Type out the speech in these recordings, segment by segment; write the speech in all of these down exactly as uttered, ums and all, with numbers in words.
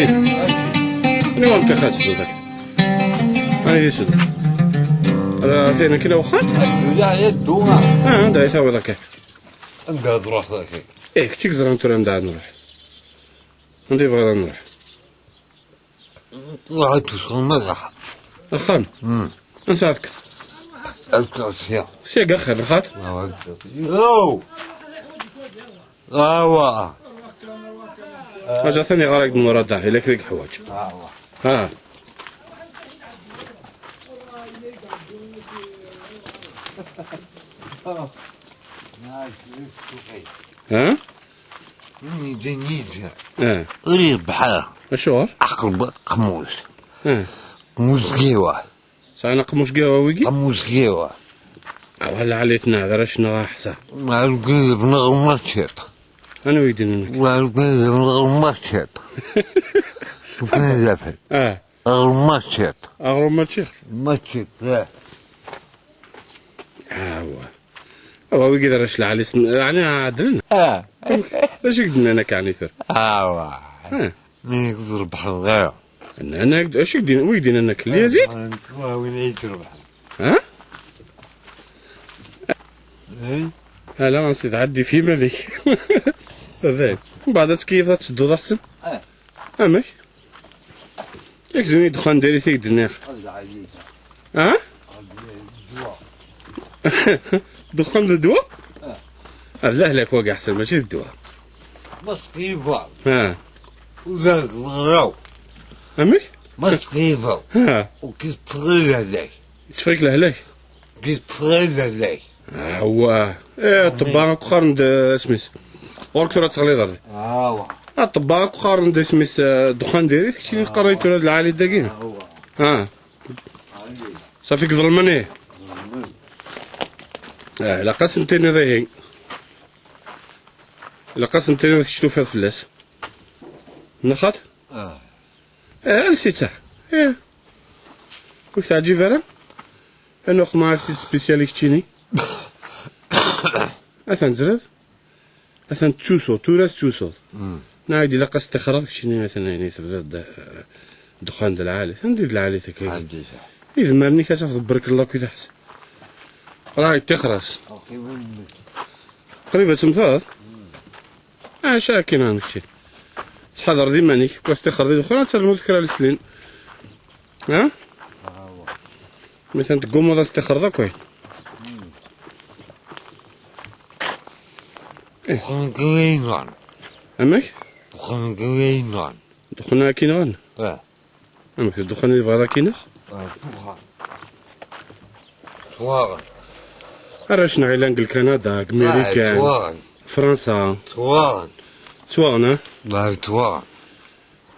Anwa am tixxamt s dak? Ani di sud? Ala, ar tayna kina wexxam? Ula ya dduma. Ah, anda ay tawiḍ akka? Anda ad ruḥ daki? Eh, kečč i yeẓran tura anda ad nruḥ. Anda i bɣiḍ ad nruḥ? Ruḥ ad tusɣeḍ ma d axxam. Axxam? Hmm. Ansa ad tekkeḍ? Ad tekkeḍ sya. Sya deg axxam, xaṭ? Awa. Awa. Aja tani ɣer-ak-d Murad, ah, ila kra i yeḥwaǧ. Awa. Ha. Ha? Nidi, nidi. Ah. Ur irebbeḥ ara. Acuɣer? Aqerb-, qmus. Ah. Qmus giwa. Sɛan aqmus giwa wigi? Qmus giwa. Awa, lɛali tneɛd ara cneɣ aḥsa. Ɣer ugrib neɣ mačiṭ. Anwa i d-yennan akka? Ɣer ugrib neɣ mačiṭ. Ugrib. Ah. Aɣrum mačiṭ. Aɣrum mačiṭ? Mačiṭ, ah. Awa. Awa, wigi d arrac lɛali, yeɛni ɛedlen? Ah. D acu i k-d-nnan akka, ɛni tura? Awa. Ah. Mi ur trebḥeḍ ara. Nnan-ak-d, acu i k-d-, wi k-d-yennan akka? Lyazid? Ah, win ay d-trebḥeḍ. Ha? Eh? Ala, a sidi, ɛeddi f yiman-ik. Dayen. Mbeɛd ad tkeyyfeḍ, ad tedduḍ aḥsen. Ah. Amek? Yak zun i ddexxan diri-t i k-d-nniɣ. Ha? Ddexxan d ddwa? Ah, d lehlak wagi aḥsen, mačči d ddwa. Ma tqeybeḍ. Ha. Ur terkbeḍ ara. Amek? Ma tqeybeḍ. Ha. Ur k-yetteffeɣ lehlak. Yetteffeɣ-ik lehlak? Ur k-yetteffeɣ lehlak. Awah. Eh, aṭebba akk qqaren-d, eh, isem-is. Ɣur-k tura ad teɣliḍ ar di. Awah. Aṭebba akk qqaren-d isem-is, eh, ddexxan diri-t, keččini teqqareḍ tura d lɛali dagi. Awah. Ha. Safi, k-ḍelmen, ih. Ah, ilaq ad sen-tiniḍ ihi. Ilaq ad sen-tiniḍ kečč tufiḍ fell-as. Neɣ xaṭ? Ah. Eh, ales-itt. Eh. Ur k-teɛǧib ara? Ad nuqmeɛ-ak-tt-id spécial i keččini. Atan tzriḍ. Atan tettusuḍ, tura tettusuḍ. Mm. Neɣ ilaq ad s-tixreḍ keččini, atan ayen i tebdiḍ d, eh, ddexxan d lɛali. Anda i d lɛali takka? Ɛeddi. Idmaren-ik ad tafeḍ barek Allah akk i taḥsa. Rahi tixres. Qrib ad temmteḍ? Mm. Acu akken a kečči? Ttḥadar d iman-ik, kwas tixer di dexxan, ad ternuḍ kra leslin. Ha? Mi tent-teggummaḍ ad s-tixreḍ akk ayen. Dexxan kan ay nɣan. Amek? Dexxan kan ay nɣan. Dexxan akin nɣan? Ah. Amek d ddexxan i tebɣiḍ akkin-aɣ? Ah, ddexxan. Ttwaɣen. Arrac-nneɣ yellan deg Lkanada, deg Marikan, ttwaɣen. Fransa. Ttwaɣen. Ttwaɣen, ah? Ttwaɣen.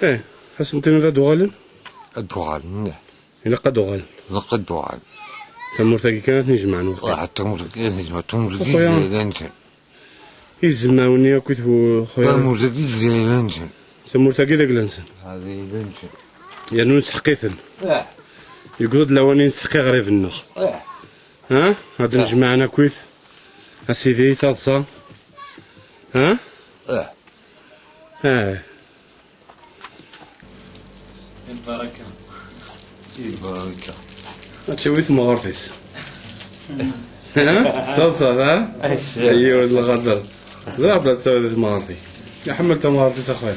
Eh, ad sen-tiniḍ ad uɣalen? Ad uɣalen, ih. Ilaq ad uɣalen. Ilaq ad uɣalen. Tamurt-agi kan ad ten-ijemɛen waqila. Ah, tamurt-agi kan ad ten-ijemɛen, tamurt-agi d ayla-nsen. Izmawen-nni akk i tbu-, xuya. Tamurt-agi d ayla-nsen. Tamurt-agi d agla-nsen. Ah, d ayla-nsen. Yernu nesḥeq-iten. Ah. Yewweḍ-d lawan i nesḥeq iɣriben-nneɣ. Ah. Ha? Ad d-nejmaɛen akkit. A sidi, taḍsa. Ha? Ah. Ah. Lbaraka. Lbaraka. Ad tawi temɣart-is. Ha? Taḍsa, ha? Yiwen lxaṭer. Ẓriɣ ad tawi temɣart-ik. Iḥemmel tamɣart-is a xuya.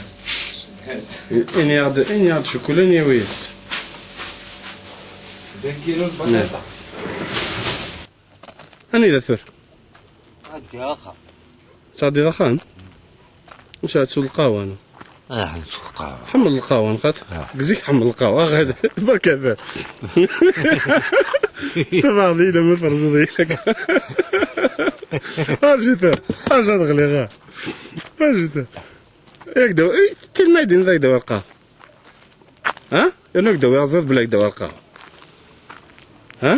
Ini-aɣ-d, ini-aɣ-d cukula n yawi-yas. Anida tura? Ad d-axxam. Tɛeddiḍ axxam? Maca ad tesweḍ lqahwa, neɣ? Ah, ad nesweḍ lqahwa. Ḥemmel lqahwa, nxat? Ah. Deg zik tḥemmel lqahwa, ah, ɣad, berka da. Tabaɣ di lama terẓeḍ yak. Arju ta, arju ad ɣliɣ, ah. Arju ta. Yak daw, eh, telma din dak daw lqahwa. Ha? Yernu ak-d-awiɣ, ẓriɣ belli ak-d-awiɣ lqahwa. Ha?